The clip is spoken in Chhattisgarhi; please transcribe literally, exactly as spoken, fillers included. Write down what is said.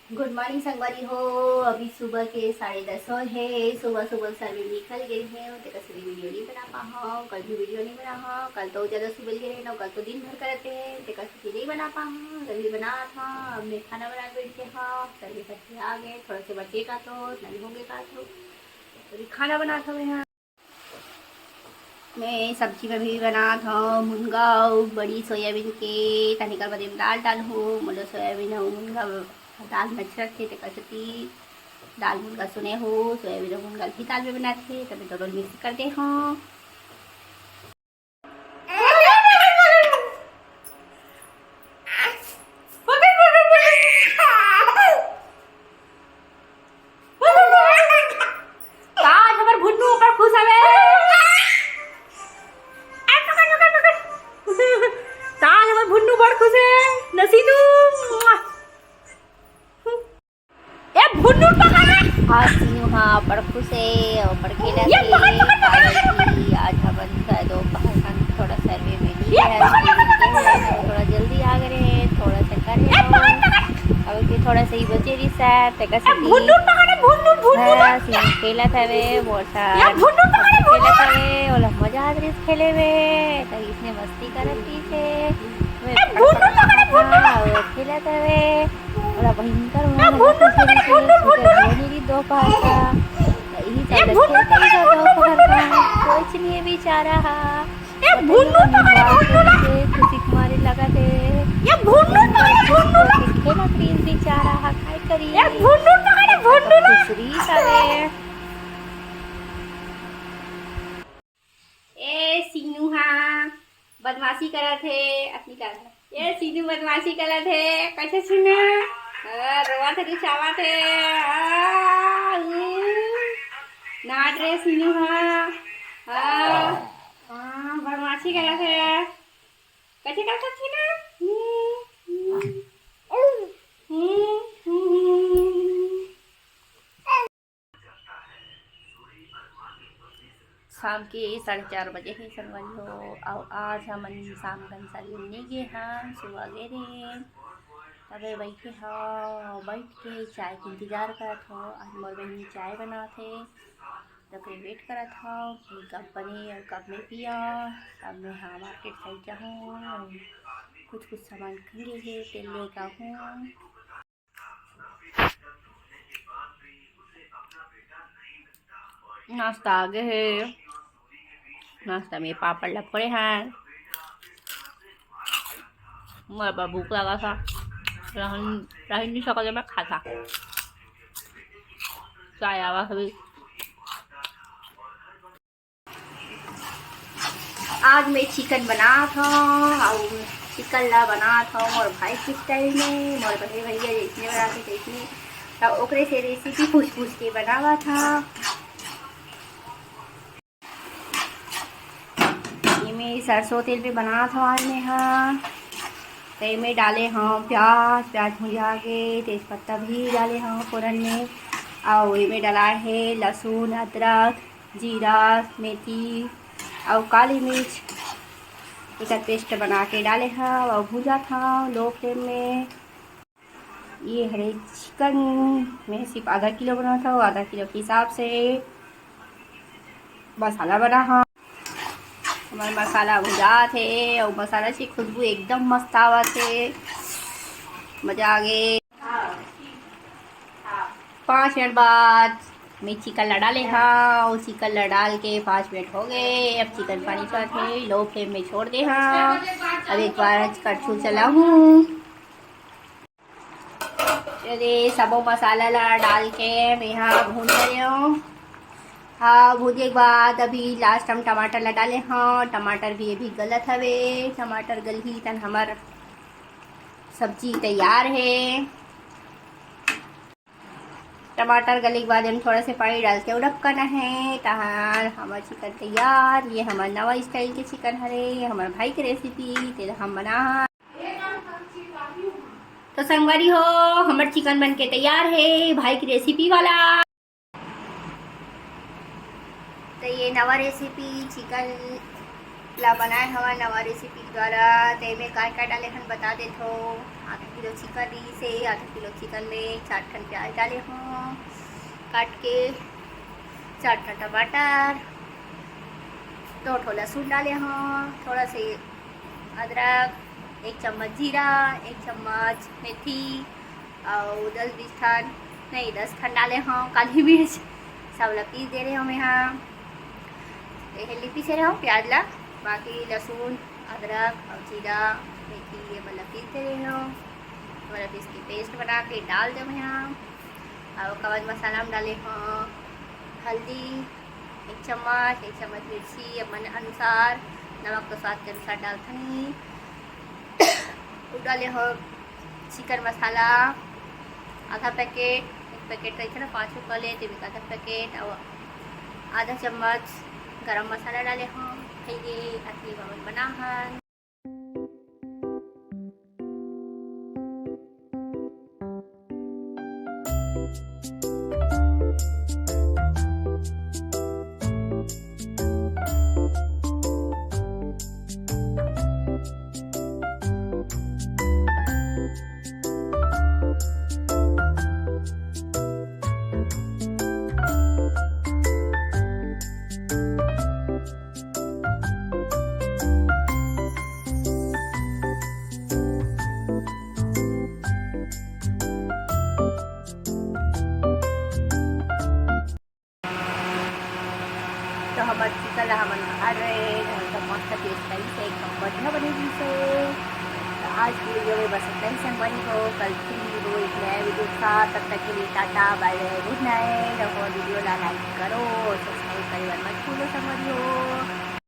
गुड मॉर्निंग संगवारी हो, अभी सुबह के साढ़े दस होए हे। सुबह सुबह सर भी निकल गए हैं, तेकर से वीडियो नहीं बना पाहूँ। कल भी वीडियो नहीं बना हूँ, कल तो ज़्यादा सुबह गए रहे ना, कल तो दिन भर करते हैं, तेकर से नहीं बना पाहूँ। जल्दी बना था, अब मैं खाना बना बैठ के हाँ, सर भी करके आ गए, थोड़ा से बचे का तो नहीं होंगे का तो, तो अभी खाना बना था मैं हाँ। मैं सब्जी में भी बनात हव मुनगा अउ बड़ी सोयाबीन के, तनिक बदे में दाल डालहूँ। मोला सोयाबीन अउ मुनगा दाल में अच्छा लगथे, तेकर सेती दाल मुनगा सुने हो, सोयाबीन अउ मुनगा भी दाल में बनाथे, तब मैं दोनों मिक्स कर दे हव। का आज हमर भुन्नू ऊपर खुश हवे? का आज हमर भुन्नू बड़ खुश हे? नसीनू। ए भुन्नू पकड़ रे। आज सीनू हा बड़ खुश हे अउ बड़ खेलत हे। आज हमन दोपहर खान थोड़ा सर्वे में ली है, थोड़ा जल्दी आ गए रहे, थोड़ा सा करे अब के थोड़ा सा ही बचे रही सर, तेकर से भुन्नू पकड़े, भुन्नू, भुन्नू। हाँ, सीनू खेलत हवे, मोर साथ भुन्नू पकड़े, भुन्नू। खेलत हवे, ओला मजा आत रहिस खेले में, त इसने मस्ती करत रहिस हे। मैं भुन्नू पकड़े, भुन्नू। हाँ, वो खेलत हवे, ओला भयंकर मजा आत रहिस हे, भुन्नू पकड़े, भुन्नू। दोपहर का, त इही सब खेलत रहिस हे दोपहर का, सोच लिए बेचारा हा। ए भुन्नू पकड़े, भुन्नू। खुशी के मारे लगत हे। ए भुन्नू पकड़े, भुन्नू। खेलत रहिस बेचारा हा, काय करी? ए भुन्नू पकड़े, भुन्नू। खुसरी करे। ए सीनू हा बदमाशी करत हे, अपनी का ए सीनू बदमाशी करत हे, कैसे सुना? हाँ, रोवत हे, रिचावत हे। आ, ऊ। नाच रे सीनू हा। हाँ। हाँ, बदमाशी करत हे। कैसे करत हे ना? हम्म, हम्म। हम्म, हम्म, हम्म। शाम के साढ़े चार बजे हे संगवारी हो, अउ आज हमन शाम कन साड़ी नहीं गे हन, सुबह गे रहे, तबे बइठे हव, बइठ के चाय के इंतजार करत हव। आज मोर बहिनी चाय बनात हे, तबे वेट करत हव कि कब बने अउ कब मैं पिया, तब मैं हा मार्केट साइड जाहूँ, कुछ कुछ सामान खरीदे हे, तेल लेके आहूँ। नाश्ता आगे हे, नाश्ता में पापड़ ला फोड़े हैं। मोर बर भूख लगा था, रहन रह नहीं सकत मैं खाता। चाय आवा अभी। आज मैं चिकन बनात हव, अउ चिकन ला बनात हव मोर भाई के स्टाइल में, मोर बड़े भैया जइसने बनाथे तइसने, त ओकरे से रेसिपी पूछ पूछ के बनावत हव। एमे सरसों तेल में बनात हव आज मैं हा। त एमे डाले हव प्याज, प्याज भुंजा के, तेजपत्ता भी डाले हव फोरन में, अउ एमे डलाए हे लहसुन, अदरक, जीरा, मेथी अउ काली मिर्च, एकर पेस्ट बना के डाले हव अउ भूंजत हव लो फ्लेम में। ये हरे चिकन, मैं सिर्फ आधा किलो बनात हव, आधा किलो के हिसाब से मसाला बना हव। हमर मसाला भुंजात हे अउ मसाला से खुशबू एकदम मस्त आवत हे, मजा आ गे। पाँच मिनट बाद मैं चिकन ला डाले हव, चिकन ला डाल के पाँच मिनट हो गए। अब चिकन पानी छोड़त हे, लो फ्लेम में छोड़ दे हव। अब एक बार करछुल चलाहूँ। अरे, सबो मसाला ला डाल के मैं हा भूंज रहे हव। हाँ, भूंजे के बाद अभी लास्ट हम टमाटर ला डाले हव। टमाटर भी अभी गलत हवे, टमाटर गलही तन हमर सब्जी तैयार हे। टमाटर गले के बाद एम थोड़ा से पानी डाल के उड़पकाना हे, तहान हमर चिकन तैयार। ये हमर नवा स्टाइल के चिकन हरे, ये हमर भाई के रेसिपी, तेला हम बना। तो संगवारी हो, हमर चिकन बन के तैयार हे, भाई के रेसिपी वाला। तो ये नवा रेसिपी चिकन ला बनाए हवन नवा रेसिपी के द्वारा। ते में काय काय डाले हन बता देथो। आधा किलो चिकन रहिस हे, आधा किलो चिकन में चार ठन प्याज डाले हूँ काट के, चार ठन टमाटर, दो ठो लहसुन डाले हूँ, थोड़ा से अदरक, एक चम्मच जीरा, एक चम्मच मेथी, अउ दस बीस ठन नहीं, दस ठन डाले हूँ काली मिर्च, सब ला पीस दे रहे हूँ मैं। हाँ, ये हेल्दी पीसे रहे हूँ प्याज ला, बाकी लहसुन, अदरक अउ जीरा, मेथी ये मन ला पीस दे रहे हूँ। ये मन ला पीस के पेस्ट बना के डाल दे मैं। हाँ, अउ ओकर बाद मसाला में डाले हूँ हल्दी एक चम्मच, एक चम्मच मिर्ची अपन अनुसार, नमक तो स्वाद के अनुसार डालथन ही। उ डाले हूँ चिकन मसाला आधा पैकेट, एक पैकेट रहिथे ना पाँच रुपया ले, तेमे आधा पैकेट, अउ आधा चम्मच गरम मसाला डाले हूँ। खइए अतनी बावन बना हन। तो हमर चिकन ला हमन खा रहे हैं, तो मस्त टेस्ट आई से एकदम बढ़िया बने रहिस हे। तो आज की वीडियो में बस इतना ही संगवारी हो, कल फिर मिलबो एक नया वीडियो के साथ। तब तक के लिए टाटा, बाय बाय, गुड नाइट। और वीडियो ला लाइक करो और सब्सक्राइब करे बर मत भूलो संगवारी हो।